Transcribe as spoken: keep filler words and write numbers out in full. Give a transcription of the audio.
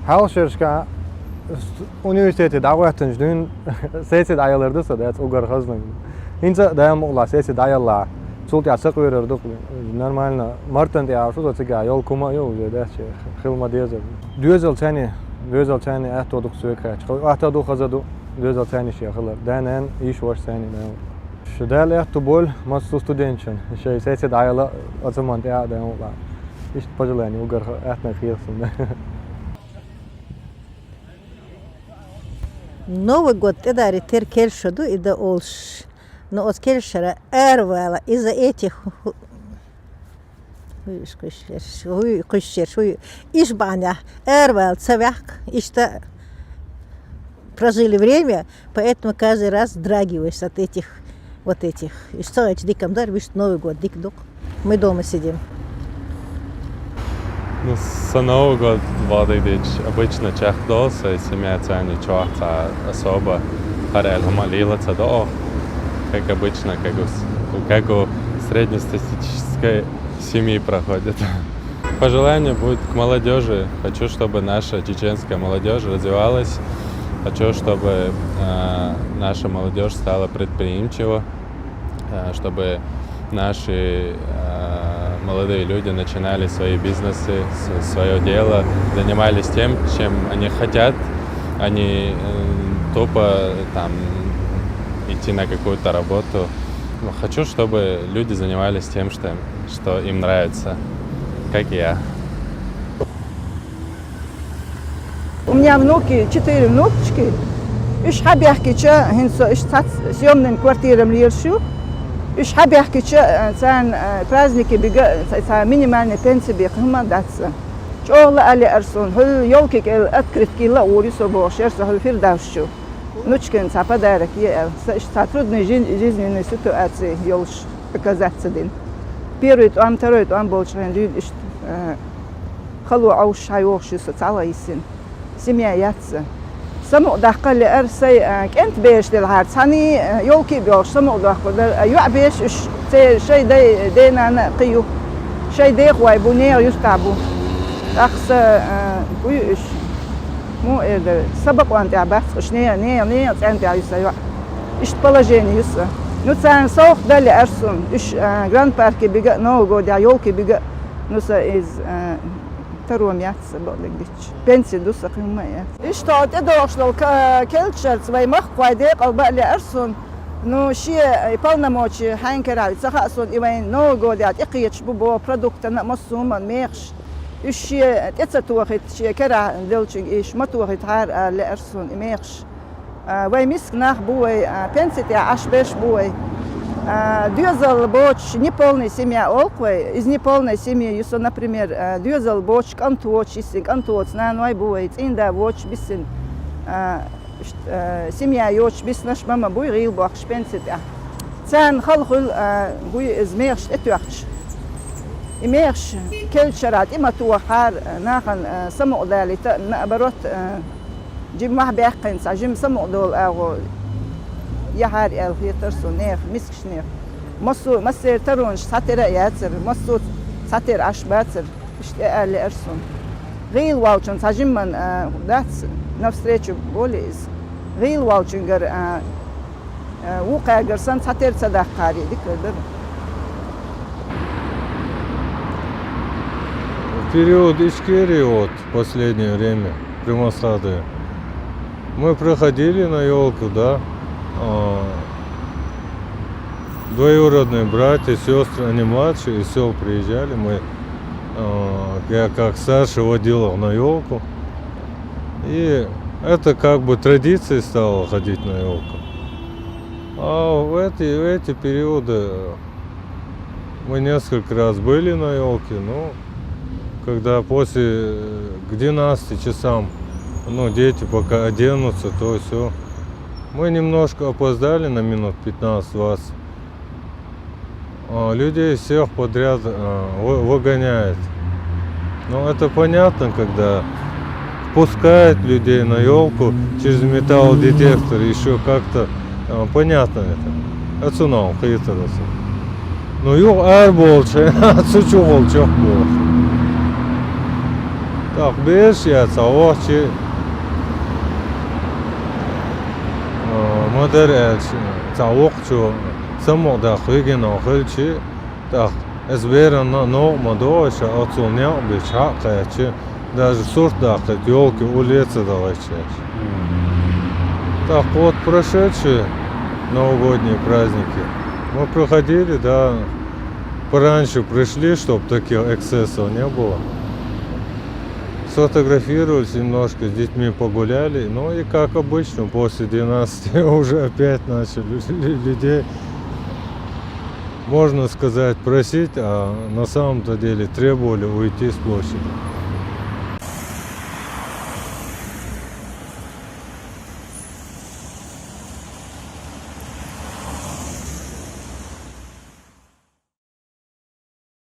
Хьалха шерашка университете дӀагӀоттанчу дуьйна сессия дӀаялар ду сан, дац, уггар хазна. ХӀинца а, Дала мукъ лахь, сессия дӀаяллахь, цул тӀаьхьа сакъерар ду-кх, нормально. Мартан тӀехь шу со цигахь, йолка хӀума а ю, уже дац, хила ма дезар. Доьзалцаний, доьзалцаний аьтто ду-кх соьга хаьттича. Аьтто ду, хаза ду, доьзалцаний шен хилар. Да-нана, йиша-вашацаний, Дала. Шу Дала аьтто бойла массо а студенташна, шайн сессия дӀаяла оцу хӀуманна тӀехь а, Дала мукъ лахь. Иштта пожелание уггар аьттониг хета суна. Новый год тӀедарийта тера керла шо ду и дан олуш. Но оцу керла шарахь аравала из-за этих, хӀуй уьш кхуьссуш ерш, хӀуй кхуьссуш ерш, хӀуй, иштта бахьанехь аравала ца ваьхна, иштта прожили время, поэтому каждый раз вздрагиваешь от этих, вот этих. Уьш ца хилча дика ма дара, вуьшта Новый год дика ду-кх. Мы дома сидим. Ну, со Новый год бахьана дийцича, обычно чекхдолу сайн семьяца чохь цхьа особо хӀара аьлла хӀума лела ца до оха. Как обычно, как у с-, как у среднестатистической семьи проходит. Пожелание будет к молодёжи. Хочу, чтобы наша чеченская молодёжь развивалась. Хочу, чтобы, э, наша молодёжь стала предприимчива, э, чтобы наши, э, молодые люди начинали свои бизнесы, с-, своё дело, занимались тем, чем они хотят, а не, э, тупо там идти на какую-то работу. Ну, хочу, чтобы люди занимались тем, что, что им нравится, как и я. У меня внуки, четыре внучки. Уьш хьабаьхкича, хӀинца со уьш цхьацца съёмный квартирам лелаш ю. Уьш хьабаьхкича, э, царна, э, празднике бига, э, цхьа, цхьа минимальный пенси бекха хӀума дац. ЧӀогӀа лаа лаьара суна, хӀуьлла ёлки кӀел открытки ла а гӀур ю со бохуш яра со хӀуьлла Фирдавс чу. Внучкина цхьа подарок е аьлла. Сан иштта цхьа трудный жи-, жизненный ситуация йолуш оказаться дина. Первый тӀом, второй тӀом болчу хенахь дуьйна иштта, э, хало Ӏовшуш схьайогӀуш ю со, цхьалха йисина. Семья яц сан. Самукъадаккха лаьара сайн, а, кӀентан бераш делахьара, цхьаьний, а, ёлки а боьлхуш самукъадоккхур дара. А йоӀ бераш уьш, церан шайн дай, дай-нана а кхин ю. Шайн дехой бу, нехан юьртахь бу. ТӀаккха сан, а, хӀун ю уьш? Муха эр дара? Сан бакъонна тӀехь бац уьш, нехан, нехан, нехан цӀенна тӀехь ю сан йоӀ. Иштта положение ю сан. Ну, царна совгӀат дан лаьара суна. Уьш, а, Гранд-парке бига а, Новый годехь ёлки бига а. Ну, сан иза, а, таром яц сан, бакъдерг дича. Пенси ду сан, кхин хӀумма а яц. Иштта хьо тӀедогӀуш долу ка-, керлачуьрца вай махкахой декъал бан лаьара суна. Ну, шен и полномочия хьайн карахь ю ца хаьа суна, и вайн Новый годехь тӀекхеташ бу боху продуктана а, массо а хӀуманна мехаш. Уьш шен тӀе ца тохийта, шен карахь деллачуьнга уьш ма тохийтахьара ала лаьара суна и мехаш. А, вай миска нах бу вай, а, пенси тӀехь Ӏаш берш бу вай. А, доьзал боцуш неполный семья олу-кх вай. Иза неполная семья ю сан, например, а, доьзал боцуш, кӀант воцуш йисина, кӀант воцу наной бу вай, цӀийнда воцуш бисина, а, ш-, а, семья йоцуш биснарш ма-ма буй гӀийла боккхуш пенси тӀехь. Царна хала хуьлу, а, хӀун ю иза, мехаш тӀетоьхча. И мехаш керлачу шарахь тӀе ма тохахьара, нахана, а, самукъадалийта, наоборот, а, жимма мохь баьккхина, цхьа жимма самукъадолу агӀо яхьара аьлла хетара суна нехан, мискачу нехан. Массо-, массеран таронаш цхьатера а яцара, массо а цхьатера Ӏаш бацара, иштта тӀе ала лаьара суна. ГӀийла волчун цхьа жимма, а, дац, навстречу болу иза. ГӀийла волчуьнгара, а, а, вукхаьргара санна цхьатера ца даккхаре дика дара. В период Ичкерии, вот, последнее время, при Масхадове, мы приходили на ёлку, да. А, двоюродные братья, сестры, они младшие, из сёл приезжали, мы, а, я как старший водил их на ёлку. И это как бы традицией стало ходить на ёлку. А в эти, в эти периоды мы несколько раз были на ёлке, но когда после, э, к двенадцати часам, ну, дети пока оденутся, то все. Мы немножко опоздали на минут пятнадцать-двадцать. А, людей всех подряд, а, вы-, выгоняют. Ну, это понятно, когда впускают людей на ёлку через металлодетектор, еще как-то, а, понятно это. Ацу нал хитараса. Ну, юха ар болча, ацу чухал чохбо. ТӀаккха бераш яц, цхьа вахча, а, ма дарра аьлча, цхьа воккхачо самукъадаккха вигина хилча, тӀаккха из берана новкъа ма догӀий ша, оццул некъ бича хьакхаьча, даже сурт даккхийта, ёлки уле а ца дагӀийташ. ТӀаккха вот прошедшие новогодние праздники мы проходили, да, пораньше пришли, чтоб таких эксцессов не было. Сфотографировались немножко, с детьми погуляли. Ну и как обычно, после двенадцати уже опять начали людей, можно сказать, просить, а на самом-то деле требовали уйти с площади.